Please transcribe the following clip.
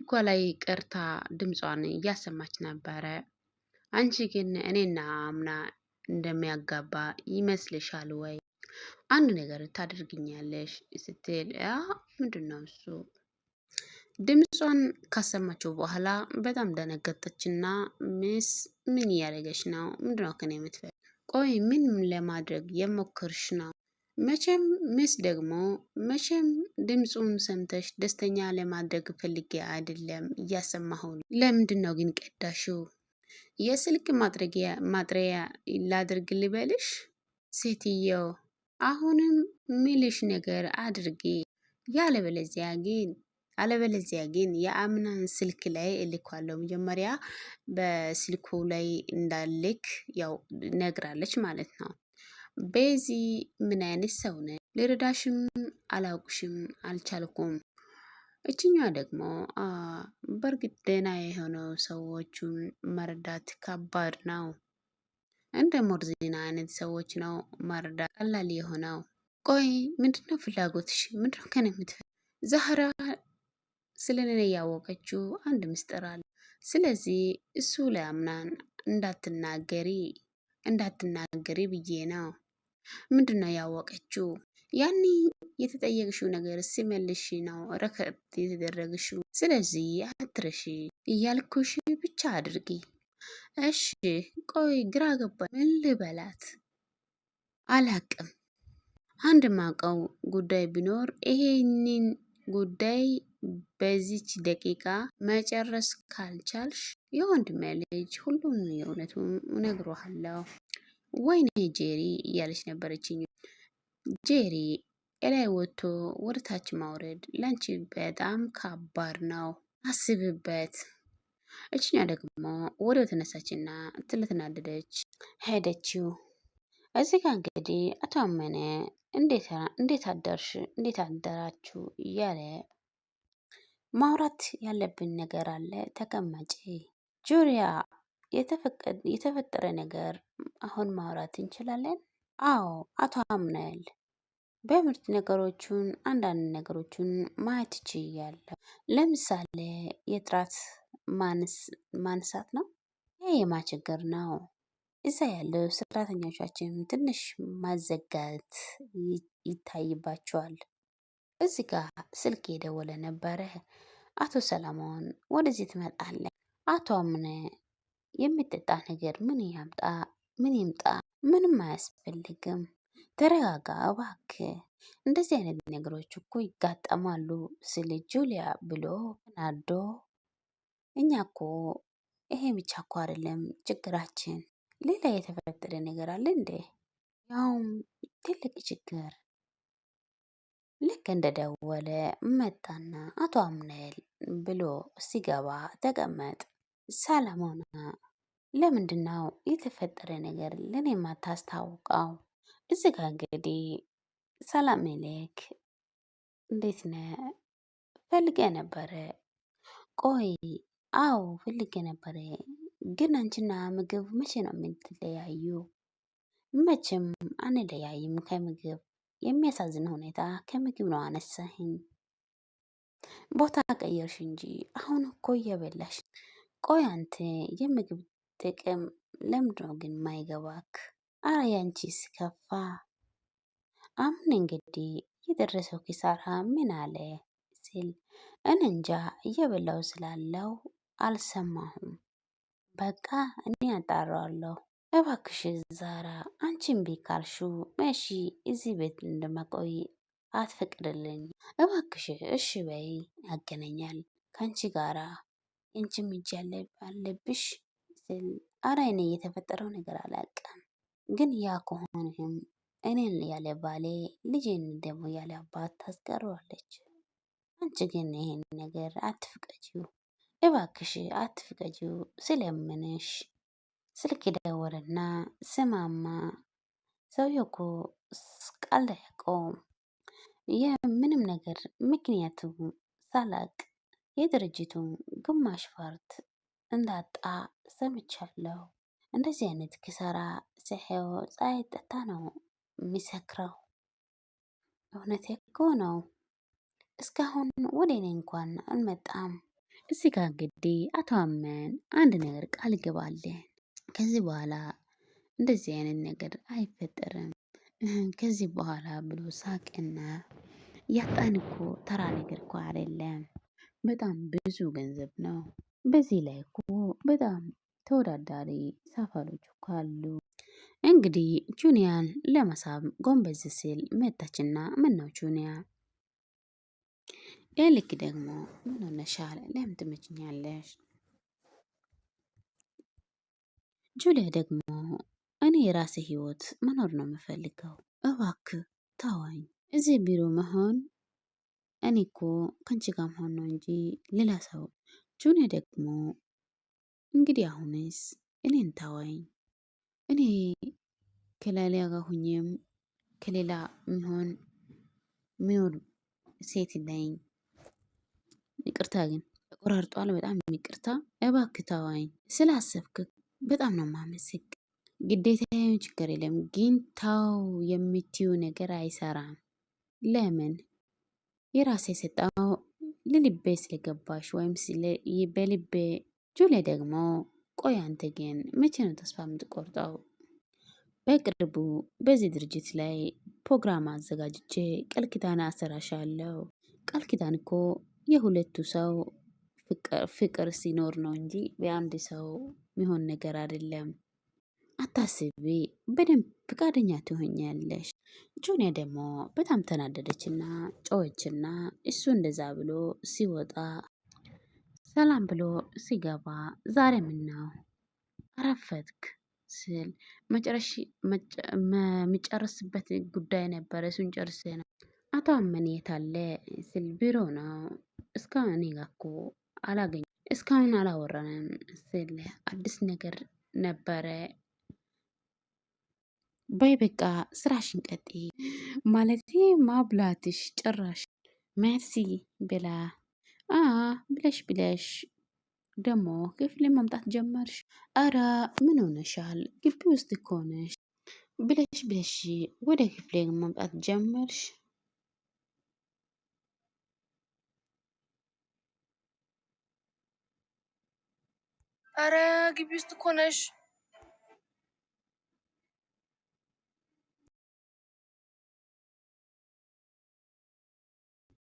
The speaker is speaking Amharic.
ስልኳ ላይ ቀርታ ድምጿን እያሰማች ነበረ። አንቺ ግን እኔና አምና እንደሚያጋባ ይመስልሻል ወይ? አንድ ነገር ታደርግኛለሽ ስትል ምንድን ነው እሱ? ድምጿን ካሰማችው በኋላ በጣም ደነገጠችና ምስ ምን እያደረገች ነው? ምንድነው ከኔ የምትፈልግ? ቆይ ምን ለማድረግ የሞከርሽ ነው? መቼም ምስ ደግሞ መቼም ድምፁን ሰምተሽ ደስተኛ ለማድረግ ፈልጌ አይደለም እያሰማሁ። ለምንድን ነው ግን ቀዳሽው? የስልክ ማጥሪያ ላድርግ ልበልሽ? ሴትየው አሁንም ምልሽ ነገር አድርጌ ያለበለዚያ ግን አለበለዚያ ግን የአምናን ስልክ ላይ እልኳለሁ። መጀመሪያ በስልኩ ላይ እንዳልክ ያው ነግራለች ማለት ነው። ቤዚ ምን አይነት ሰው ነ? ልረዳሽም አላውቅሽም አልቻልኩም። እችኛዋ ደግሞ በእርግጥ ደህና የሆነው ሰዎቹን መረዳት ከባድ ነው። እንደ ሞርዚና አይነት ሰዎች ነው መረዳት ቀላል የሆነው። ቆይ ምንድነው ፍላጎትሽ? ምንድነው ከኔ የምትፈ ዛህራ ስለኔ ያወቀችው አንድ ምስጢር አለ። ስለዚህ እሱ ለአምናን እንዳትናገሪ እንዳትናገሪ ብዬ ነው። ምንድነው ያወቀችው? ያኔ የተጠየቅሽው ነገር ሲመልሽ ነው ረከብ የተደረግሽው። ስለዚህ አትረሺ እያልኩሽ ብቻ አድርጊ። እሺ ቆይ ግራ ገባ። ምን ልበላት አላቅም። አንድ ማቀው ጉዳይ ቢኖር ይሄንን ጉዳይ በዚች ደቂቃ መጨረስ ካልቻልሽ የወንድሜ ልጅ ሁሉም የእውነቱ እነግረዋለሁ። ወይኔ ጄሪ እያለች ነበረችኝ። ጄሪ እላይ ወጥቶ ወደ ታች ማውረድ ለአንቺ በጣም ከባድ ነው፣ አስብበት። እችኛ ደግሞ ወደ ተነሳችና ትለትናደደች ሄደችው። እዚህ ጋ እንግዲህ አቶ አመነ እንዴት አደርሽ፣ እንዴት አደራችሁ እያለ ማውራት ያለብን ነገር አለ። ተቀመጪ ጁሪያ፣ የተፈጠረ ነገር አሁን ማውራት እንችላለን? አዎ አቶ አምናል በምርት ነገሮቹን አንዳንድ ነገሮቹን ማየት ችያለሁ። ለምሳሌ የጥራት ማንሳት ነው። ይህ የማችግር ነው። እዛ ያለው ሰራተኞቻችን ትንሽ ማዘጋት ይታይባቸዋል። እዚህ ጋ ስልክ የደወለ ነበረ። አቶ ሰለሞን ወደዚህ ትመጣለህ። አቶ አምነ የሚጠጣ ነገር ምን ያምጣ ምን ይምጣ? ምንም አያስፈልግም። ተረጋጋ እባክህ። እንደዚህ አይነት ነገሮች እኮ ይጋጠማሉ ስል ጁሊያ ብሎ ናዶ እኛ እኮ ይሄ ብቻ እኮ አይደለም ችግራችን፣ ሌላ የተፈጠረ ነገር አለ እንዴ? ያውም ትልቅ ችግር። ልክ እንደደወለ መጣና አቶ አምነል ብሎ ሲገባ ተቀመጥ ሰለሞን ለምንድን ነው የተፈጠረ ነገር ለእኔ የማታስታውቀው? እዚህ ጋ እንግዲህ ሰላም ሜሌክ እንዴት ነ ፈልጌ ነበረ። ቆይ አዎ ፈልጌ ነበረ፣ ግን አንቺና ምግብ መቼ ነው የምትለያዩ? መቼም አንለያይም ከምግብ። የሚያሳዝን ሁኔታ ከምግብ ነው አነሳኸኝ። ቦታ ቀየርሽ እንጂ አሁን እኮ እየበላሽ። ቆይ አንተ የምግብ ጥቅም ለምንድነው ግን ማይገባክ? አረ ያንቺስ ከፋ። አሁን እንግዲህ የደረሰው ኪሳራ ምን አለ ሲል እንንጃ እየበላው ስላለው አልሰማሁም። በቃ እኔ አጣራዋለሁ። እባክሽ ዛራ አንቺን እምቢ ካልሽው መሺ እዚህ ቤት እንደመቆይ አትፈቅድልኝ። እባክሽ እሺ በይ። ያገናኛል ከአንቺ ጋራ አንቺም እጅ አለብሽ ስል አረ እኔ የተፈጠረው ነገር አላውቅም። ግን ያ ከሆነም እኔን ያለ ባሌ ልጄን ደግሞ ያለ አባት ታስቀረዋለች። አንቺ ግን ይሄን ነገር አትፍቀጂው፣ እባክሽ አትፍቀጂው ስለምንሽ። ስልክ ደወለና ስማማ ሰውየው እኮ ቃል አያውቀውም። የምንም ነገር ምክንያቱ ሳላቅ የድርጅቱን ግማሽ part እንዳጣ ሰምቻለሁ። እንደዚህ አይነት ኪሳራ ሲያየው ፀሐይ ጠታ ነው የሚሰክረው። እውነቴ እኮ ነው። እስካሁን ወደ እኔ እንኳን አልመጣም። እዚህ ጋር እንግዲህ አቶ አመን አንድ ነገር ቃል ገባለን። ከዚህ በኋላ እንደዚህ አይነት ነገር አይፈጠርም ከዚህ በኋላ ብሎ ሳቅና ያጣን እኮ ተራ ነገር እኮ አይደለም፣ በጣም ብዙ ገንዘብ ነው። በዚህ ላይ እኮ በጣም ተወዳዳሪ ሰፈሮች እኮ አሉ። እንግዲህ ጁኒያን ለመሳብ ጎንበዝ ሲል መታችና ምን ነው ጁኒያ ኤልክ ደግሞ ምን ሆነሻል? ለምን ትመችኛለሽ? ጁሊያ ደግሞ እኔ የራሴ ህይወት መኖር ነው የምፈልገው፣ እባክህ ተወኝ። እዚህ ቢሮ መሆን እኔ እኮ ከአንቺ ጋር መሆን ነው እንጂ ሌላ ሰው። ጁኒያ ደግሞ እንግዲህ አሁንስ እኔን ተወኝ፣ እኔ ከላሊያ ጋር ሁኜም ከሌላ የሚሆን የሚኖር ሴት ነኝ። ይቅርታ ግን ተቆራርጧል። በጣም ይቅርታ። እባክህ ተወኝ። ስላሰብክ በጣም ነው የማመሰግን። ግዴታ ችግር የለም ግን ተው የምትዩ ነገር አይሰራም። ለምን የራሴ የሰጠው ለልቤ ስለገባሽ ወይም በልቤ። ጁሊያ ደግሞ ቆይ አንተ ግን መቼ ነው ተስፋ የምትቆርጠው? በቅርቡ በዚህ ድርጅት ላይ ፕሮግራም አዘጋጅቼ ቃል ኪዳን አሰራሻለሁ። ቃል ኪዳን እኮ የሁለቱ ሰው ፍቅር ሲኖር ነው እንጂ የአንድ ሰው የሚሆን ነገር አይደለም። አታስቢ፣ በደንብ ፍቃደኛ ትሆኛለሽ። ጁኒያ ደግሞ በጣም ተናደደችና ጮኸችና እሱ እንደዛ ብሎ ሲወጣ ሰላም ብሎ ሲገባ ዛሬ ምነው አረፈድክ ስል መጨረስበት ጉዳይ ነበረ። እሱን ጨርሴ ነው። አቶ አመን የት አለ ስል ቢሮ ነው። እስካሁን እኔ ጋ እኮ አላገኘ እስካሁን አላወራንም ስል አዲስ ነገር ነበረ። በይ በቃ ስራሽን ቀጥይ ማለቴ ማብላትሽ ጭራሽ መርሲ ብላ አ ብለሽ ብለሽ ደግሞ ክፍል መምጣት ጀመርሽ። አረ ምን ሆነሻል? ግቢ ውስጥ እኮ ነሽ ብለሽ ብለሽ ወደ ክፍሌ መምጣት ጀመርሽ። አረ ግቢ ውስጥ እኮ ነሽ።